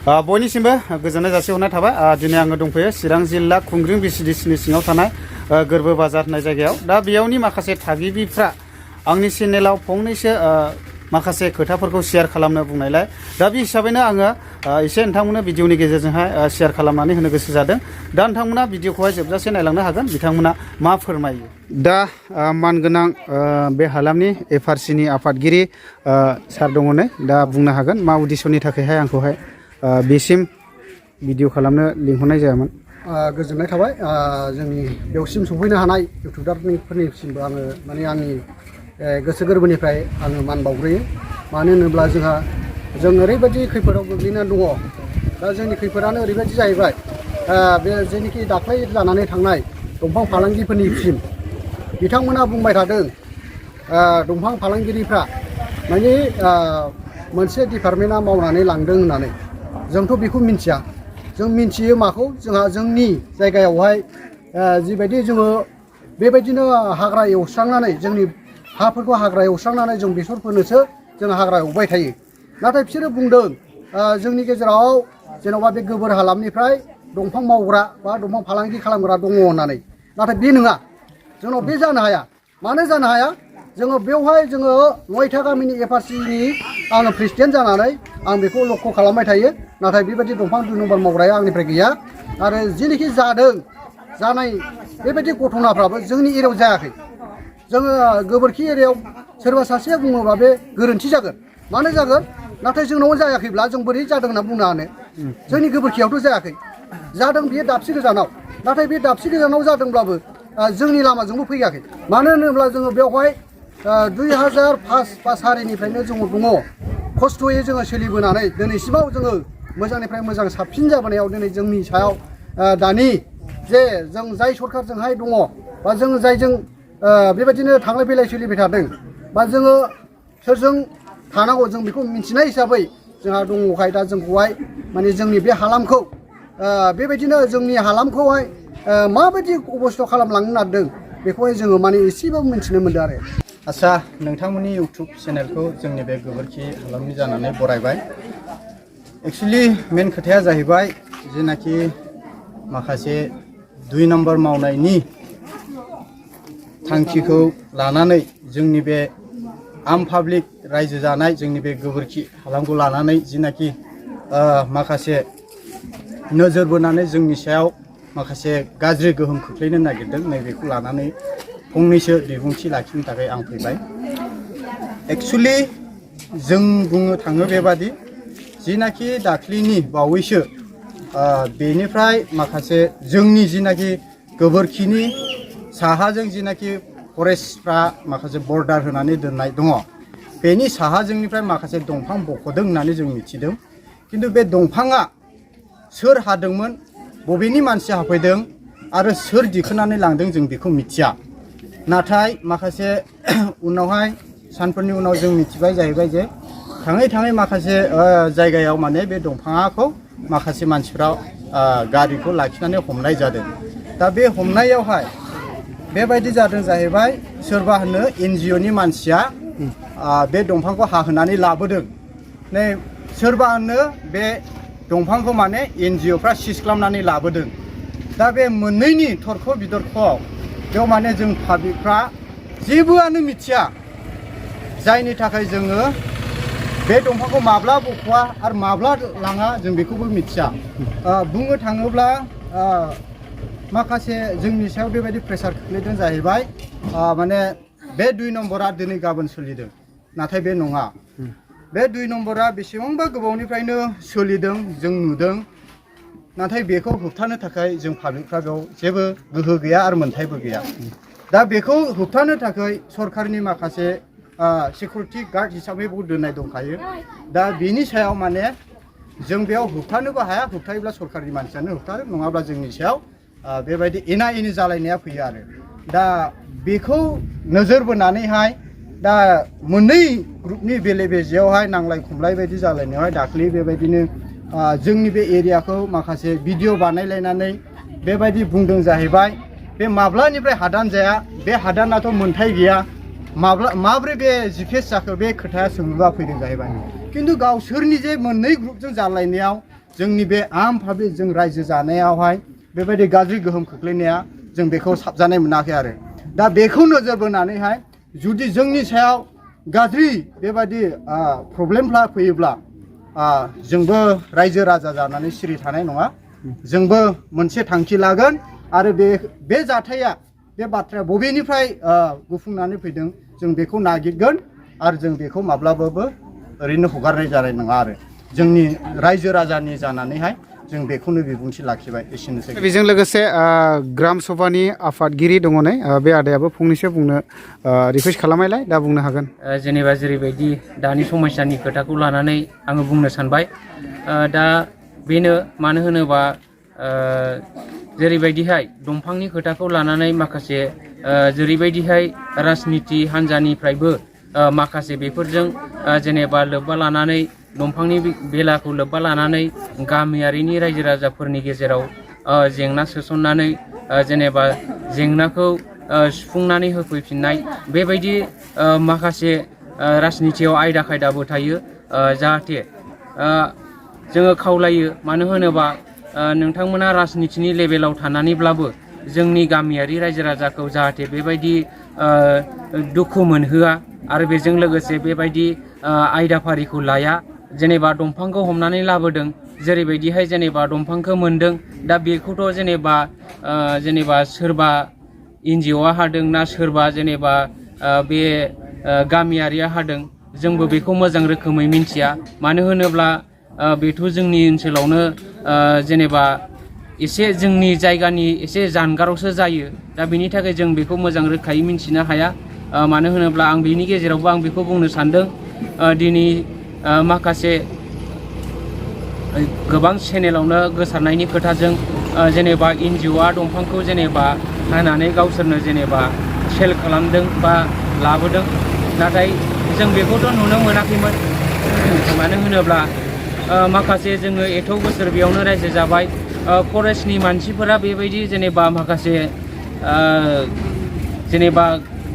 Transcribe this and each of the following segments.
बयनिसिमबो गोजोननाय जासिहरनाय थाबाय। दिनै आङो दंफैयो चिरां जिल्ला खुंग्रिं बिसिडिसिनि सिङाव थानाय गोरबो बाजार होननाय जायगायाव। दा बेयावनि माखासे थागिबिफ्रा आंनि चेनेलाव फंनैसो माखासे खोथाफोरखौ शेयार खालामनो बुंनायलाय दा बे हिसाबैनो आङो एसे नोंथांमोननो भिडिअनि गेजेरजोंहाय शेयार खालामनानै होनो गोसो जादों। दा नोंथांमोना भिडिअखौहाय जोबजासे नायलांनो हागोन बिथांमोना मा फोरमायो। दा मानगोनां बे हालामनि एफआरसिनि आफादगिरि सार दङ नै, दा बुंनो हागोन मा उद्देশ্যनि थाखायहाय आंखौहाय बेसिम भिडिअ खालामनो लिंहरनाय जायामोन। गोजोननाय थाबाय जोंनि बेवसिम सफैनो हानाय इउटुबारफोरनिसिमबो आङो माने आंनि गोसो गोरबोनिफ्राय आङो मान बावग्रोयो। मानो होनोब्ला जों ओरैबायदि खैफोदाव गोग्लैनानै दङ। दा जोंनि खैफोदानो ओरैबायदि जाहैबाय, बे जेनोखि दाख्लै जानानै थांनाय दंफां फालांगिफोरनिसिम बिथांमोना बुंबाय थादों दंफां फालांगिरिफ्रा माने मोनसे डिपार्टमेन्टआ मावनानै लांदों होननानै। जोंथ' बेखौ मिथिया। जों मिथियो माखौ, जोंहा जोंनि जायगायावहाय जिबायदि जोङो बेबायदिनो हाग्रा एवस्रांनानै जोंनि हाफोरखौ हाग्रा एवस्रांनानै जों बेसर फोनोसो जों हाग्रा एवबाय थायो। नाथाय बिसोरो बुंदों जोंनि गेजेराव जेन'बा बे गोबोर हालामनिफ्राय दंफां मावग्रा बा दंफां फालांगि खालामग्रा दङ होननानै। नाथाय बे नङा, जोंनाव बे जानो हाया। मानो जानो हाया? जोङो बेवहाय जोङो 9था गामिनि एफआरसिनि आङो प्रेसिडेन्ट जानानै आं बेखौ लक्ष्य खालामबाय थायो। नाथाय बेबायदि दंफां 2 नम्बर मावग्राया आंनिफ्राय गैया। आरो जेनोखि जानाय बेबायदि घटनाफ्राबो जोंनि एरियायाव जायाखै। जोङो गोबोरखि एरियायाव सोरबा सासेया बुङोब्ला बे गोरोन्थि जागोन। मानो जागोन? नाथाय जोंनाव जायाखैब्ला जों बोरै जादों होनना बुंनो हानो? जोंनि गोबोरखियावथ' जायाखै। जादों बेयो दाबसे गोजानाव। नाथाय बे दाबसे गोजानाव जादोंब्लाबो जोंनि लामाजोंबो फैयाखै। मानो होनोब्ला जोङो बेवहाय 2005 बा 4निफ्रायनो जोङो दङ। खस्थ'यै जोङो सोलिबोनानै दिनैसिमाव जोङो मोजांनिफ्राय मोजां साबसिन जाबोनायाव दिनै जोंनि सायाव दानि जे जों जाय सरखारजोंहाय दङ बा जों जायजों बेबायदिनो थांलाय फैलाय सोलिबाय थादों बा जोङो सोरजों थानांगौ जों बेखौ मिथिनाय हिसाबै जोंहा दङखाय दा जोंखौहाय माने जोंनि बे हालामखौ बेबायदिनो जोंनि हालामखौहाय माबायदि अबस्था खालामलांनो नागिरदों बेखौहाय जोङो माने एसेबाबो मिथिनो मोनदों आरो। आच्छा, नोंथांमोननि इउटुब चेनेलखौ जोंनि बे गोबोरखि हालामनि जानानै बरायबाय। एक्सुवेलि मेन खोथाया जाहैबाय जेनाखि माखासे 2 नम्बर मावनायनि थांखिखौ लानानै जोंनि बे आम पाब्लिक रायजो जानाय जोंनि बे गोबोरखि हालामखौ लानानै जिनाखि माखासे नोजोर बोनानै जोंनि सायाव माखासे गाज्रि गोहोम खोख्लैनो नागिरदों, नैबेखौ लानानै फंनैसो बिबुंथि लाखिनो थाखाय आं फैबाय। एक्सुवेलि जों बुंनो थाङो बेबादि जिनाखि दाख्लिनि बावैसो बेनिफ्राय माखासे जोंनि जिनाखि गोबोरखिनि साहाजों जिनाखि फरेस्टफ्रा माखासे बर्डार होनानै दोननाय दङ, बेनि साहाजोंनिफ्राय माखासे दंफां बख'दों होननानै जों मिथिदों। खिन्थु बे दंफाङा सोर हादोंमोन, बबेनि मानसि हाफैदों आरो सोर दिखोनानै लांदों जों बेखौ मिथिया। नाथाय माखासे उनावहाय सानफोरनि उनाव जों मिथिबाय जाहैबाय जे थाङै थाङै माखासे जायगायाव माने बे दंफाङाखौ माखासे मानसिफ्रा गारिखौ लाखिनानै हमनाय जादों। दा बे हमनायावहाय बेबायदि जादों जाहैबाय, सोरबा होनो NGOनि मानसिया बे दंफांखौ हाहोनानै लाबोदों, नै सोरबा होनो बे दंफांखौ माने NGOफ्रा सिज खालामनानै लाबोदों। दा बे मोननैनि थरख' बिथरख'आव बेयाव माने जों पाब्लिकफ्रा जेबोआनो मिथिया, जायनि थाखाय जोङो बे दंफांखौ माब्ला बख'वा आरो माब्ला लाङा जों बेखौबो मिथिया। बुंनो थाङोब्ला माखासे जोंनि सायाव बेबायदि प्रेसार खोख्लैदों जाहैबाय, माने बे 2 नम्बरा दिनै गाबोन सोलिदों, नाथाय बे नङा। बे 2 नम्बरा बेसेबांबा गोबावनिफ्रायनो सोलिदों जों नुदों, नाथाय बेखौ होबथानो थाखाय जों पाब्लिकफ्रा बेयाव जेबो गोहो गैया आरो मोन्थायबो गैया। दा बेखौ होबथानो थाखाय सरकारनि माखासे सिकिउरिटि गार्ड हिसाबै दोननाय दंखायो। दा बेनि सायाव माने जों बेयाव होबथानोबो हाया, होबथायोब्ला सरकारनि मानसियानो होबथारो, नङाब्ला जोंनि सायाव बेबायदि एना एनि जालायनाया फैयो आरो। दा बेखौ नोजोर बोनानैहाय दा मोननै ग्रुपनि बेले बेजेयावहाय नांलाय खमलाय बायदि जालायनायावहाय दाख्लै बेबायदिनो जोंनि बे एरियाखौ माखासे भिडिअ बानायलायनानै बेबायदि बुंदों जाहैबाय, बे माब्लानिफ्राय हादान जाया, बे हादानाथ' मोन्थाय गैया, माब्रै बे जिफेस जाखो, बे खोथाया सोंलुआ फैदों जाहैबाय। खिन्थु गावसोरनि जे मोननै ग्रुपजों जालायनायाव जोंनि बे आम पाब्लिक जों रायजो जानायावहाय बेबायदि गाज्रि गोहोम खोख्लैनाया जों बेखौ साबजानाय मोनाखै आरो दा बेखौ नोजोर बोनानैहाय जुदि जोंनि सायाव गाज्रि बेबायदि प्रब्लेमफ्रा फैयोब्ला जोंबो रायजो राजा जानानै सिरि थानाय नङा जोंबो मोनसे थांखि लागोन आरो बे जाथाया बे बाथ्राया बबेनिफ्राय गुफुंनानै फैदों जों बेखौ नागिरगोन आरो जों बेखौ माब्लाबाबो ओरैनो हगारनाय जानाय नङा आरो जोंनि रायजो राजानि जानानैहाय जों बेखौनो बिबुंथि लाखिबाय एसेनोसै। बेजों लोगोसे ग्राम सभानि आफादगिरि दङ नै बे आदायाबो फंनैसो बुंनो रिकुवेस्ट खालामनायलाय दा बुंनो हागोन। जेनेबा जेरैबायदि दानि समस्यानि खोथाखौ लानानै आङो बुंनो सानबाय दा बेनो मानो होनोबा जेरैबायदिहाय दंफांनि खोथाखौ लानानै माखासे जेरैबायदिहाय राजनिति हान्जानिफ्रायबो माखासे बेफोरजों जेनेबा लोब्बा लानानै दंफांनि बेलाखौ लोब्बा लानानै गामियारिनि रायजो राजाफोरनि गेजेराव जेंना सोसननानै जेनेबा जेंनाखौ सुफुंनानै होफैफिननाय बेबायदि माखासे राजनितियाव आयदा खायदाबो थायो जाहाथे जोङो खावलायो मानो होनोबा नोंथांमोना राजनितिनि लेभेलाव थानानैब्लाबो जोंनि गामियारि रायजो राजाखौ जाहाथे बेबायदि दुखु मोनहोआ आरो बेजों लोगोसे बेबायदि आयदाफारिखौ लाया जेनेबा दंफांखौ हमनानै लाबोदों जेरैबायदिहाय जेनेबा दंफांखौ मोनदों दा बेखौथ' जेनेबा सोरबा NGOआ हादों ना सोरबा जेनेबा बे गामियारिया हादों जोंबो बेखौ मोजां रोखोमै मिन्थिया मानो होनोब्ला बेथ' जोंनि ओनसोलावनो जेनेबा एसे जोंनि जायगानि एसे जानगारावसो जायो दा बेनि थाखाय जों बेखौ मोजां रोखायै मिन्थिनो हाया मानो होनोब्ला आं बेनि गेजेरावबो आं बेखौ बुंनो सानदों दिनै माखासे गोबां चेनेलावनो गोसारनायनि खोथाजों जेनेबा NGOआ दंफांखौ जेनेबा हानानै गावसोरनो जेनेबा सेल खालामदों बा लाबोदों नाथाय जों बेखौथ' नुनो मोनाखैमोन मानो होनोब्ला माखासे जोङो एथ' बोसोर बेयावनो रायजो जाबाय फरेस्टनि मानसिफोरा बेबायदि जेनेबा माखासे जेनेबा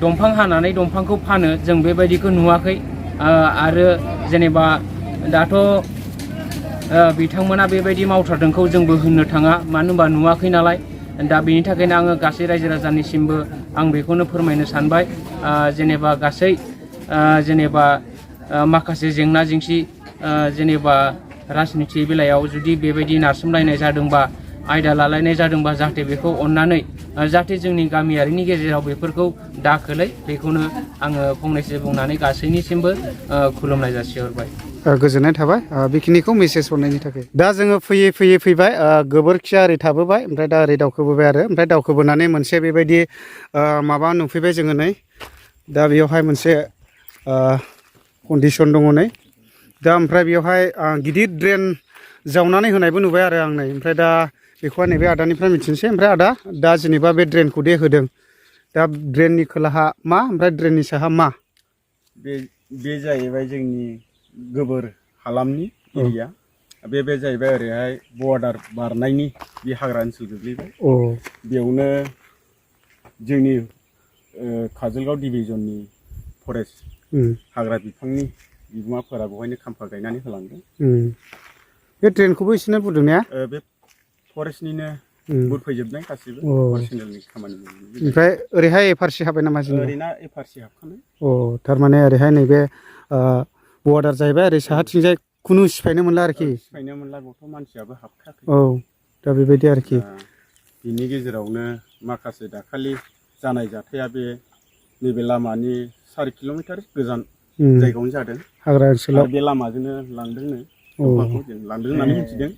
दंफां हानानै दंफांखौ फानो जों बेबायदिखौ नुवाखै आरो जेनेबा दाथ' बिथांमोना बेबायदि मावथारदोंखौ जोंबो होननो थाङा मानो होनबा नुवाखै नालाय दा बेनि थाखायनो आङो गासै रायजो राजानिसिमबो आं बेखौनो फोरमायनो सानबाय जेनेबा गासै जेनेबा माखासे जेंना जेंसि जेनेबा राजनिति बेलायाव जुदि बेबायदि नारसोमलायनाय जादोंबा आयदा लालायनाय जादोंबा जाहाथे बेखौ अननानै जाहाथे जोंनि गामियारिनि गेजेराव बेफोरखौ दाखोलै बेखौनो आङो फंनैसो बुंनानै गासैनिसिमबो खुलुमनाय जासिहरबाय। गोजोननाय थाबाय बेखिनिखौ मेसेज हरनायनि थाखाय। दा जोङो फैयै फैबाय गोबोरखिया ओरै थाबोबाय ओमफ्राय दा ओरै दावखोबोबाय आरो ओमफ्राय दावखोबोनानै मोनसे बेबायदि माबा नुफैबाय जोङो नै दा बेयावहाय मोनसे कन्डिसन दङ नै दा ओमफ्राय बेयावहाय गिदिर ड्रेन जावनानै होनायबो नुबाय आरो आं नै ओमफ्राय दा बेखौहाय नैबे आदानिफ्राय मिथिनोसै ओमफ्राय आदा दा जेनेबा बे ड्रेनखौ दे होदों दा ड्रेननि खोलाहा मा ओमफ्राय ड्रेननि साहा मा बे जाहैबाय जोंनि गोबोर हालामनि एरिया बे जाहैबाय ओरैहाय बर्डार बारनायनि बे हाग्रा ओनसोल गोग्लैबाय बेयावनो जोंनि काजलगाव डिभिजननि फरेस्ट हाग्रा बिफाननि बिगोमाफोरा बेवहायनो खाम्फा गायनानै होलांदों। बे ड्रेनखौबो इसोरनो बुंदों ने बे फरेस्टनिनो बुरफैजोबनाय गासिबो पार्सनेलनि खामानि ओमफ्राय ओरैहाय एफआरसि हाबाय नामा जों ओरैना एफआरसि हाबखानाय थारमाने ओरैहाय नैबे बर्डार जाहैबाय ओरै साहाथिंजाय खुनु सिफायनो मोनला आरोखि सिफायनो मोनला गथ' मानसियाबो हाबखायाखै दा बेबायदि आरोखि बिनि गेजेरावनो माखासे दाखालि जानाय जाथाया बे नैबे लामानि 4 किल'मिटार गोजान जायगायावनो जादों हाग्रा ओनसोलाव बे लामाजोंनो लांदोंनो दंफांखौ जों लांदों होननानै मिथिदों।